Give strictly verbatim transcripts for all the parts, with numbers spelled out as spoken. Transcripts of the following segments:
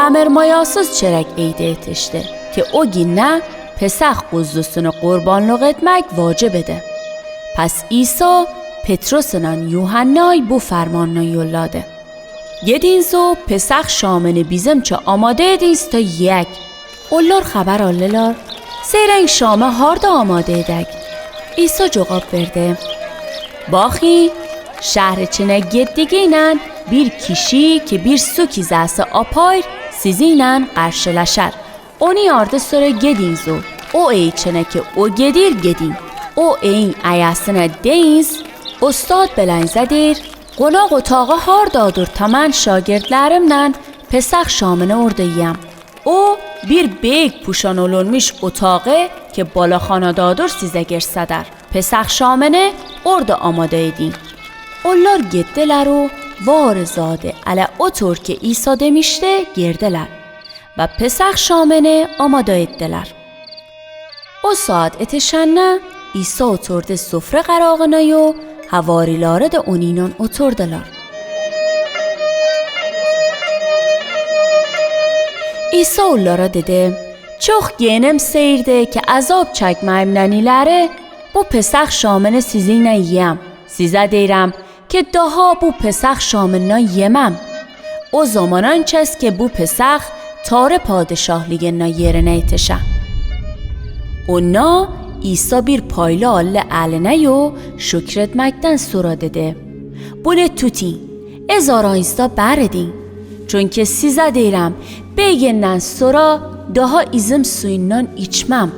Ämer mayasüs cherak eydetişti ki o günnä Pesah quzlusünü qurbanluk etmäk wajibidi. Pas İsa Petrusünan Yuhannay bu fermannü yolladi: Gedinsu Pesah şamini bizimçe amade edinsta yek. Ollar habar allilar: Seyran şami harda amade edak? İsa cogap verdi: Bahi, şähr içine getdiginen bir kişi ki bir su kizäsi apayr sizinen qarşılaşar. Onu ardı sora gedinsu, o ey içine ki o gedir gedin. O eyin ayasına deyins, o saat belayinsa deyir: Qonaq otağı hardadır, tamän şagirdlerimnen Pesah şamini orda yiyem. O bir beyik puşan olunmuş otağı ki balahanadadır size gersedär. Pesah şamini orda amade edin. Ollar getdiler u varı zadi ale otur ki İsa demişti gerdiler. Ve Pesah şamini amade etdiler. O saat etişenne İsa oturdi sofra qarağına u havariları da oninan oturdılar. İsa ollara dedi: Çoh genim seyirdi ki azap çekmämnen ileri bu Pesah şamini sizinen yiyem. Size deyrem ki daha bu Pesah şamından yemem. O zamandan çes ki bu Pesah Tare padişahlıgına yerine etişe. Onna İsa bir paylı alli eline u şükretmekten sora dedi: Bunı tutin, ez arayızda bär edin. Çünki size deyrem, beygenden sora daha üzüm suyundan içmem.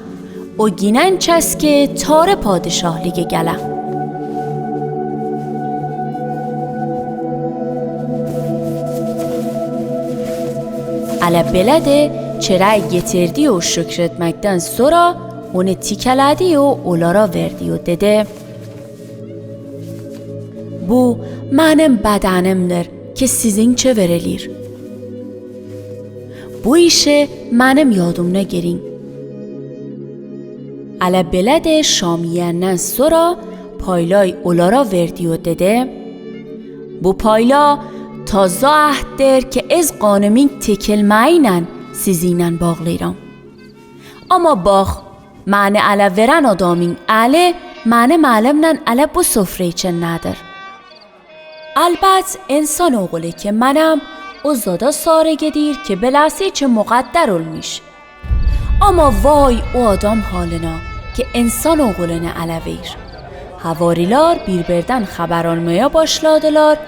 O günnen çes ki Tare padişahlıgı gele. Ale bele de çeray getirdi u şükretmekten sora onu tikeledi u olara verdi u dedi: Bu mänim bedenimdir ki sizinçe verilir. Bu işi mänim yadıma gerin. Ale bele de şam yiyenden sora paylay olara verdi u dedi: Bu payla taza ahddir ki ez qanımın tekilmeyinen sizinen bağlıyram. Ama bah, mani ale veren adamın eli mani malimnen ele bu sofra içinnedir. Albet, insan oğlu ki manim, o zada sari gedir ki belesi içi muqadder olmuş. Ama vay o adam haline ki insan oğlunü ele ver. Havarilar birbirden haber almaya başladılar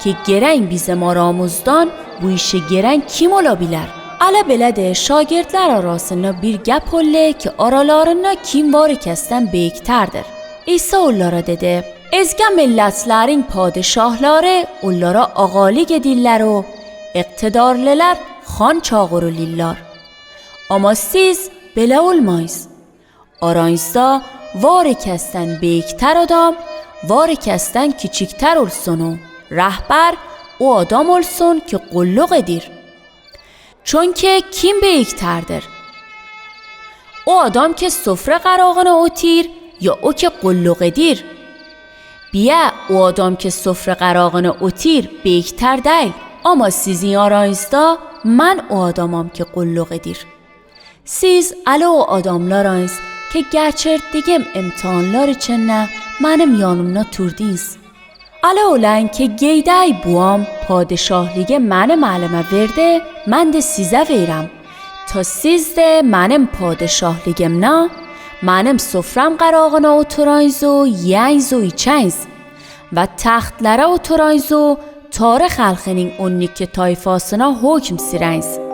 ki geren bizim aramızdan bu işi geren kim olabiler? Ale bele de şagirdler arasında bir gep olli ki aralarında kim var kesten beyikterdir. İsa ollara dedi: Ezge milletlerin padişahları ollara ağalık ediller u iqtidarlılar han çağırılırlar. Ama siz bele olmayız. Arayızda var kesten beyikter adam var kesten kiçikter olsun u rehber o adam olsun ki qulluk edir. Çünki kim beyikterdir? O adam ki sofra qarağına otir ya o ki qulluk edir? Biye o adam ki sofra qarağına otir beyikter deyl, ama sizin arayızda men o adamam ki qulluk edir. Siz ale o adamlarayız ki geçirttigim imtihanlar içinde menim yanımda turdinız. Ale olan ki geydey buam padişahlıgı menim elime verdi, men de size verem. Ta siz de menim padişahlıgımda menim sofram qarağına oturayız u yiyeyz u içeyz. Ve tahtlara oturayız u tari halqının on iki tayfasına hüküm süreyz.